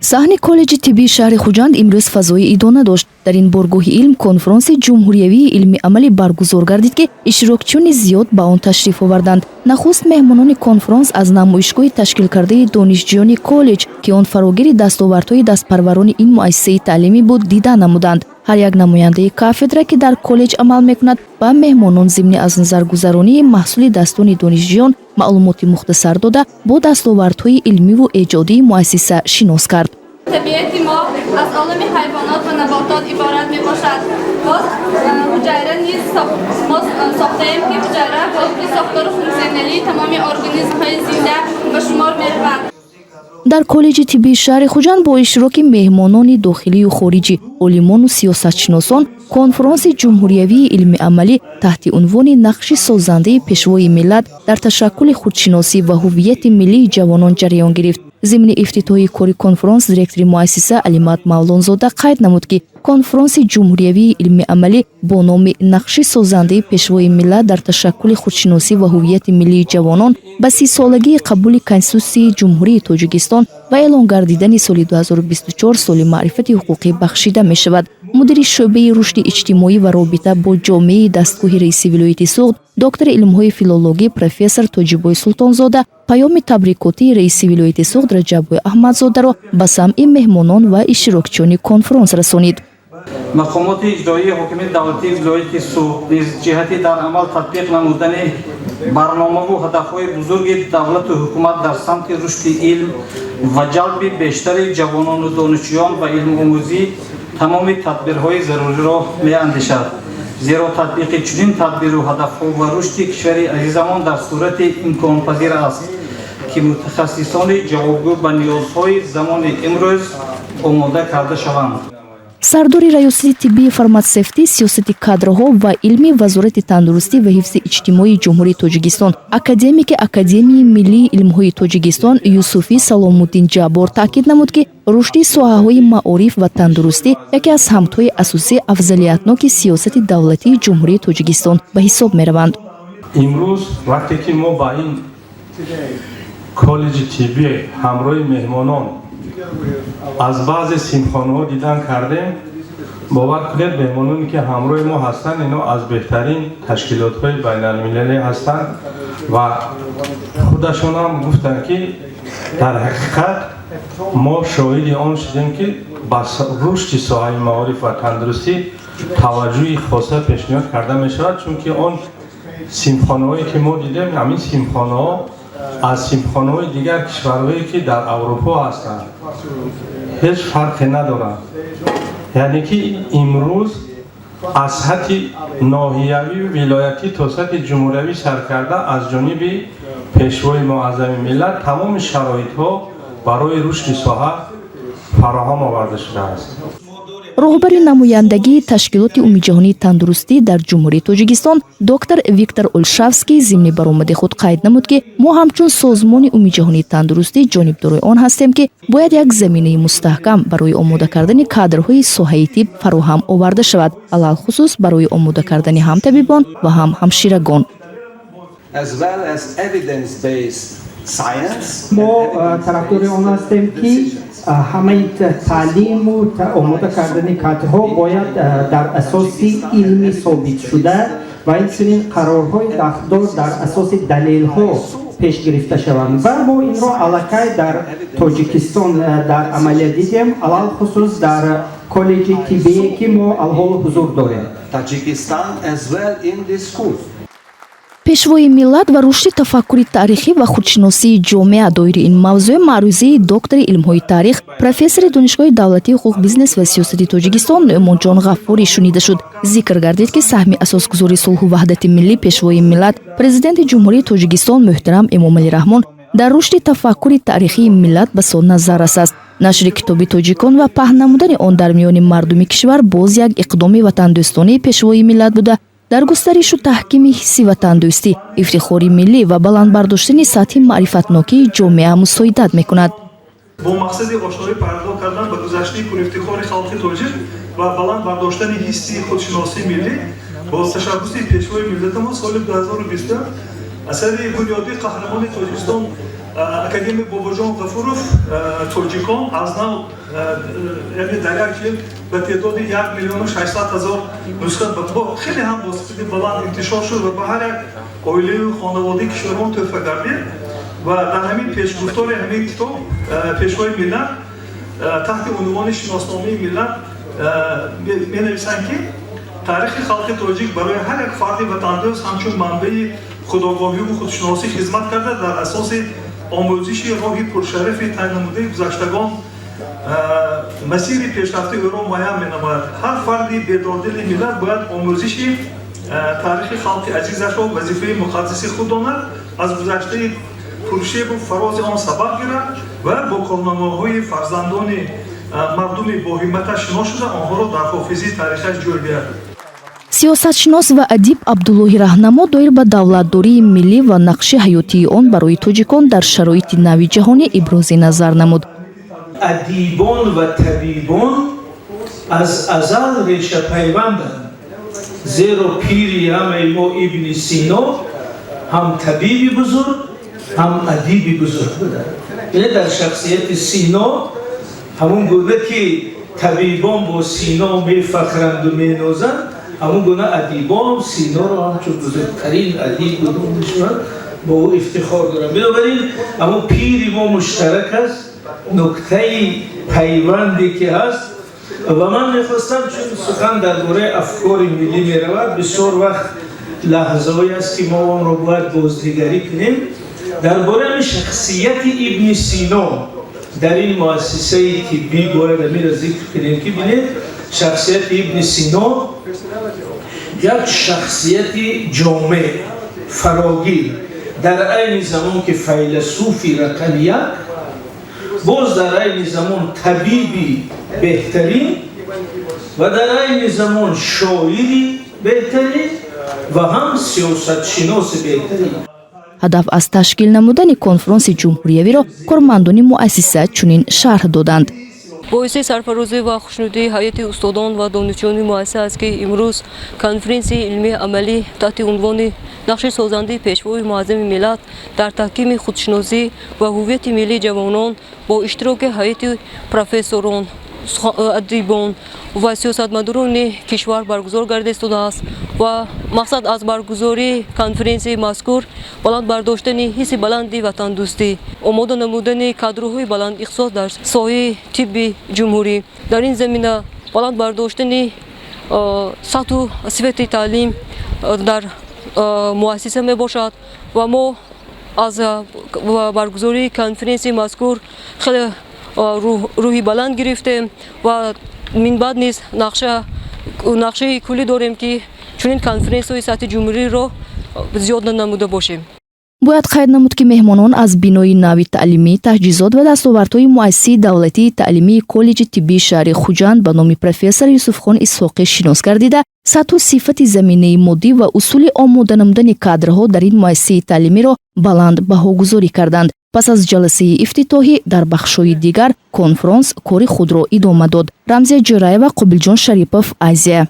Саҳни коллеҷи тиббии шаҳри Хуҷанд имрӯз фазои идона дошт. Дар ин боргоҳи илм конфронси ҷумҳуриявии илми амалӣ баргузор гардид, ки иштирокчиёни зиёд ба он ташриф оварданд. Нахуст меҳмонони конфронс аз намоишгоҳи ташкилкардаи донишҷӯёни коллеҷ, ки он фарогири дастовардҳои дастпарварони ин муассисаи таълимӣ буд, дида намуданд. Ҳар як намояндаи кафедра, ки дар коллеҷ амал мекунад, ба меҳмонон зимни аз назаргузаронии маҳсули дастони донишҷӯён маълумоти мухтасар дода, бо дастовардҳои илмиву эҷодии муассиса шинос кард. Табиати мо аз олами ҳайвонот ва наботот иборат мебошад. Боз ҳуҷайра низ мо сохтаем, ки ҳуҷайра воҳиди сохтору функсионалии тамоми организмҳои зинда ба шумор мераванд. Дар коллеҷи тиббии шаҳри Хуҷанд бо иштироки меҳмонони дохилию хориҷӣ, олимону сиёсатшиносон конфронси ҷумҳуриявии илми амалӣ таҳти унвони «Нақши созандаи Пешвои миллат дар ташаккули худшиносӣ ва ҳуввияти миллии ҷавонон» ҷараён гирифт. Зимни ифтитоҳи кори конфронс директори муассиса Алимат Мавлонзода қайд намуд, ки конфронси ҷумҳуриявии илми амалӣ бо номи «Нақши созандаи Пешвои миллат дар ташаккули худшиносӣ ва ҳуввияти миллии ҷавонон» ба 30-солагии қабули Конститутсияи Ҷумҳурии Тоҷикистон ва эълон гардидани соли 2024 соли маърифати ҳуқуқӣ бахшида мешавад. Мудири шӯъбаи рушди иҷтимоӣ ва робита бо ҷомеаи дастгоҳи раиси вилояти Суғд, доктори илмҳои филологӣ, профессор Тоҷибой Султонзода паёми табрикотии раиси вилояти Суғд Раҷаббой Аҳмадзодаро ба самъи меҳмонон ва иштирокчиёни конфронс расонид. Мақомоти иҷроии ҳокимияти давлатии вилояти Суғд низ ҷиҳати дар амал татбиқ намудани барномаву ҳадафҳои бузурги давлату ҳукумат дар самти рушди илм ва ҷалби бештари ҷавонону донишҷӯён ба илмомӯзӣ тамоми тадбирҳои заруриро меандешад, зеро татбиқи чунин тадбиру ҳадафҳо ва рушди кишвари азизамон дар сурати имконпазир аст, ки мутахассисони ҷавобгӯ ба ниёзҳои замони имрӯз омода карда шаванд. Сардори раёсати тиббии фарматсевтӣ, сиёсати кадрҳо ва илми Вазорати тандурустӣ ва ҳифзи иҷтимоии Ҷумҳурии Тоҷикистон, академики Академияи миллии илмҳои Тоҷикистон Юсуфӣ Саломуддин Ҷаббор таъкид намуд, ки рушди соҳаҳои маориф ва тандурустӣ яке аз самтҳои асосии афзалиятноки сиёсати давлатии Ҷумҳурии Тоҷикистон ба ҳисоб мераванд. Имрӯз, вақте ки мо ба ин коллеҷи тиббӣ ҳамроҳи меҳмонон аз баъзе синфхонаҳо дидан кардем, бовар кунед, меҳмононе ки ҳамроҳи мо ҳастанд, ино аз беҳтарин ташкилотҳои байналмилалӣ ҳастанд ва худашонам гуфтанд, ки дар ҳақиқат мо шоҳиди он шудем, ки ба рушди соҳаи маориф ва тандурустӣ таваҷҷӯҳи хоса пешниҳод карда мешавад, чунки он синфхонаҳое ки мо дидем, ҳамин синфхонаҳо аз синфхонаҳои дигар кишварҳое, ки дар Аврупо ҳастанд, ҳеҷ фарқе надоранд. Яъне ки имрӯз аз сатҳи ноҳиявию вилоятӣ то сатҳи ҷумҳуриявӣ саркарда аз ҷониби Пешвои муаззами миллат тамоми шароитҳо барои рушди соҳа фароҳам оварда шудааст. Роҳбари намояндагии Ташкилоти Умумиҷаҳонии тандурустӣ дар Ҷумҳурии Тоҷикистон доктор Виктор Олшавский зимни баромади худ қайд намуд, ки мо ҳамчун Созмони Умумиҷаҳонии тандурустӣ ҷонибдорои он ҳастем, ки бояд як заминаи мустаҳкам барои омода кардани кадрҳои соҳаи тиб фароҳам оварда шавад, алалхусус барои омода кардани ҳам табибон ва ҳам ҳамширагон. As well as evidence-based science. Мо тарафдори он ҳастем, ки ҳамаи таълиму омода кардани кадрҳо бояд дар асоси илми собитшуда ва инчунин қарорҳои дахлдор дар асоси далелҳо пеш гирифта шаванд. Ва мо инро аллакай дар Тоҷикистон дар амалия дидем, алалхусус дар коллеҷи тиббие, ки мо алҳол ҳузур дорем. Tajikistan as well in this school. Пешвои миллат ва рушди тафаккури таърихӣ ва худшиносии ҷомеа — доири ин мавзӯъ маърузаи доктори илмҳои таърих, профессори Донишгоҳи давлатии ҳуқуқ, бизнес ва сиёсати Тоҷикистон Нӯъмонҷон Ғаффорӣ шунида шуд. Зикр гардид, ки саҳми асосгузори сулҳу ваҳдати миллӣ, Пешвои миллат, Президенти Ҷумҳурии Тоҷикистон муҳтарам Эмомалӣ Раҳмон дар рушди тафаккури таърихии миллат басо назаррас аст. Нашри китоби «Тоҷикон» ва паҳн намудани он дар миёни мардуми кишвар боз як иқдоми ватандӯстонаи Пешвои миллат буда, дар густаришу таҳкими ҳисси ватандӯстӣ, ифтихори миллӣ ва баланд бардоштани сатҳи маърифатнокии ҷомеа мусоидат мекунад. Бо мақсади ошноӣ пайдо кардан ба гузаштаи пурифтихори халқи тоҷик ва баланд бардоштани ҳисси худшиносии миллӣ бо ташаббуси Пешвои миллатамон соли 2020 асари бунёдии қаҳрамони Тоҷикистон Академик Бобоҷон Ғафуров «Тоҷикон» аз нав, яъне дар як ҷилд ба теъдоди 1 600 000 нусха хеле ҳам бо сифати баланд интишор шуд ва ба ҳар як оилаю хонаводаи кишвармон тӯҳфа гардид. Ва дар ҳамин пешгуфтори ҳамин китоб Пешвои миллат таҳти унвони «Шиносномаи миллат» менависанд, ки таърихи халқи тоҷик барои ҳар як фарди ватандӯст ҳамчун манбаи худогоҳиву худшиносӣ хизмат карда, дар асоси омӯзиши роҳи пуршарафи тай намудаи гузаштагон масири пешрафти ӯро муайян менамояд. Ҳар фарди бедордили миллат бояд омӯзиши таърихи халқи азизашро вазифаи муқаддаси худ донад, аз гузаштаи пуршебу фарози он сабақ гирад ва бо корномаҳои фарзандони мардуми боҳимматаш шинос шуда, онҳоро дар ҳофизаи таърихаш ҷой диҳад. Сиёсатшинос ва адиб Абдуллоҳи Раҳнамо доир ба давлатдории миллӣ ва нақши ҳаётии он барои тоҷикон дар шароити нави ҷаҳонӣ ибрози назар намуд. Адибон ва табибон аз азал решапайванданд, зеро пири ҳамаи мо Ибни Сино ҳам табиби бузург, ҳам адиби бузург буданд. Яъне дар шахсияти Сино ҳамон гуна ки табибон бо Сино мефахранду менозанд, ҳамон гуна адибон Синоро ҳамчун бузургтарин адибу донишманд бо ӯ ифтихор доранд. Бинобар ин ҳамон пири мо муштарак аст, нуктаи пайванде ки ҳаст. Ва ман мехостам, чун сухан дар бораи афкори миллӣ меравад, бисёр вақт лаҳзаҳое аст, ки мо онро бояд боздигарӣ кунем, дар бораи ҳамин шахсияти Ибни Сино дар ин муассисаи тиббӣ бояд амира зикр кунем, ки бинед, шахсияти Ибни Сино як шахсияти ҷомеъ, фарогир, дар айни замон ки файласуфи рақами як, боз дар айни замон табиби беҳтарин ва дар айни замон шоири беҳтарин ва ҳам сиёсатшиноси беҳтарин. Ҳадаф аз ташкил намудани конфронси ҷумҳуриявиро кормандони муассиса чунин шарҳ доданд. Боиси сарфарозӣ ва хушнудии ҳайати устодон ва донишҷӯёни муассиса аст, ки имрӯз конференсияи илмии амалӣ таҳти унвони «Нақши созандаи Пешвои муаззами миллат дар таҳкими худшиносӣ ва ҳуввияти миллии ҷавонон» бо иштироки ҳайати профессорон, адибон ва сиёсатмадорони кишвар баргузор гардида истодааст. Ва мақсад аз баргузории конференсияи мазкур баланд бардоштани ҳисси баланди ватандӯстӣ, омода намудани кадрҳои баландихтисос дар соҳаи тибби ҷумҳурӣ, дар ин замина баланд бардоштани сатҳу сифати таълим дар муассиса мебошад. Ва мо аз баргузории конференсияи мазкур хеле рӯҳи баланд гирифтем ва минбаъд низ нақшаи куллӣ дорем, ки чунин конференсияҳои сатҳи ҷумҳуриро зиёд намуда бошем. Бояд қайд намуд, ки меҳмонон аз бинои нави таълимӣ, таҷҳизот ва дастовардҳои муассисаи давлатии таълимии коллеҷи тиббии шаҳри Хуҷанд ба номи профессор Юсуфхон Исҳоқӣ шинос гардида, сатҳу сифати заминаи моддӣ ва усули омода намудани кадрҳо дар ин муассисаи таълимиро баланд баҳогузорӣ карданд. Пас аз ҷаласаи ифтитоҳӣ дар бахшҳои дигар конфронс кори худро идома дод. Рамзия Ҷӯраева, Қобилҷон Шарипов, Азия.